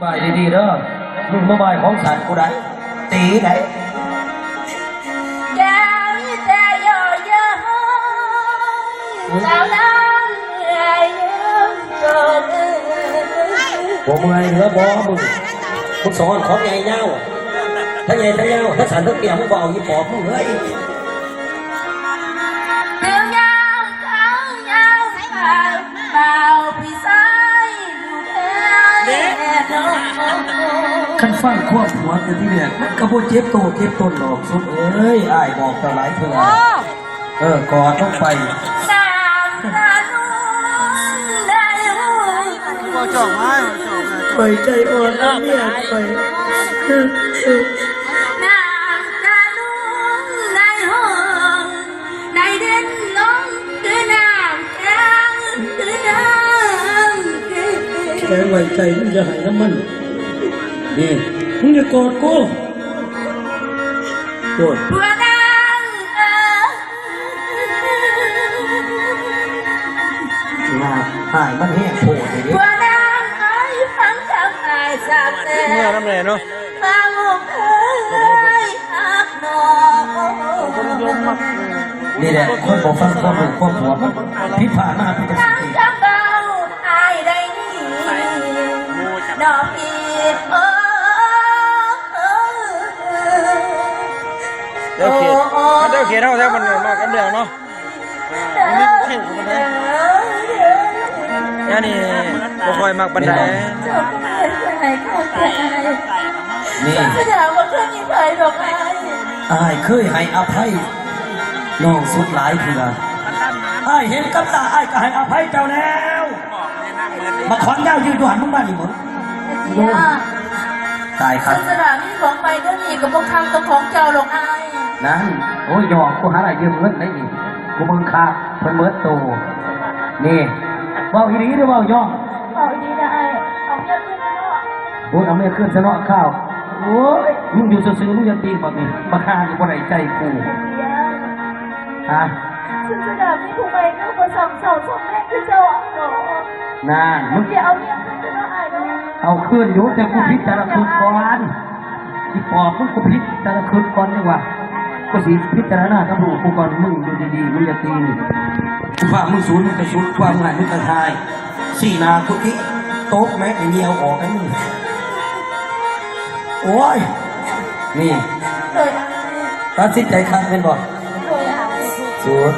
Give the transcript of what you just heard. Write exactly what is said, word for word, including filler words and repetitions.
บ่ายดีๆเด้อ มึงมาบ่ายของฉันกูได้ ตีได้ แกมีแต่เยาะเย้ยสาวลาวเมื่อยยืนโจม บ่เมื่อยเหลือบ่มึง มึงสอนของใหญ่ยาว ทั้งใหญ่ทั้งยาว ทั้งสันทั้งเตี้ย มึงบ่เอาอีปอบมึงเฮ้ย เดี๋ยวยามเขายามเขาเป่าพี่ชายดูแลน้อง คันฟังความผัวกันที่เนี่ย มันก็บ่เจ็บโตเจ็บตนดอก สุดเอ้ย อ้ายบอกเจ้าหลายเทื่อ เออ กอดลงไป น้ำตาลุ่มได้รู้ ก็จ่องไม้จ่องไม้ ปล่อยใจอ่อนนะเมียไป น้ำตาลุ่มได้ห้อง ได้เด่นลงคือน้ำแข็ง คือน้ำแข็ง แข็งไว้ใจมึงอย่าให้น้ำมัน นี่ มึงอย่ากอดกู โกรธ ผัวนางเอ๋ย งาอ้ายมันแห้งโพดเลยเด้ ผัวนางเอ๋ย ฟังคำอ้ายสาบแส เมื่อน้ำแน่เนาะ มาลูกเอ้ยฮักน้อง นี่แหละ คนบ่ฟังความลูกความผัวมันผิดพลาดมาเป็นจังซี่ กำเบาอ้ายได้นี่ ดอกอีก โอ้ เดี๋ยวเขต เดี๋ยวเขตเฮาแท้มันมากับเรื่องเนาะ อันนี้บ่ค่อยมักปานใด นี่ สยามบ่เคยมีไผดอกอ้าย อ้ายเคยให้อภัยน้องสุดหลายเทื่อ อ้ายเห็นกับตาอ้ายก็ให้อภัยเจ้าแล้ว มาขอนยาวยืนอยู่หันมึงบ้านนี่มึง ตายครับ ศาสนามีของไปเดี๋ยวนี้ก็บ่คักตัวของเจ้าหรอกอ้าย นั่น โอ้ย หยอกกูหาอะไรยืมเงินได้นี่ กูเบิ่งค่าเพิ่นเมิดโต นี่ เว้าอีหลีหรือเว้าหยอก เว้าอีหลีนะอ้าย เอาเงินคืนมาเนาะ โอ้ย เอาเมียคืนซะเนาะข้าว โอ้ย มึงอยู่ซื่อๆ มึงอย่าตีบักนี่ บักห่านี่บ่ได้ใจกู ฮะ ศาสนามีผู้ใหม่ก็บ่ซ้ำเศร้าซ้ำแม่งคือเจ้าอะเนาะ นั่น มึง เดี๋ยวเอาเมียคืนซะเนาะอ้ายเนาะ เอาคืนอยู่ แต่กูผิดแต่ละคืนก่อน อีปอบมึงกูผิดแต่ละคืนก่อนนี่หว่า กูสิพิจารณากับลูกกูก่อน มึงอยู่ดีๆ มึงอย่าตีนี่ กูพามึงสูนมึงจะสุด ความง่ายมึงจะทาย สี่หนากูที่โต๊ะแม่งไอ้เหี่ยวออกไอ้มึง โอ้ย นี่ โดยอ้าย ตัดสินใจคักแม่นบ่ โดยอ้าย สูน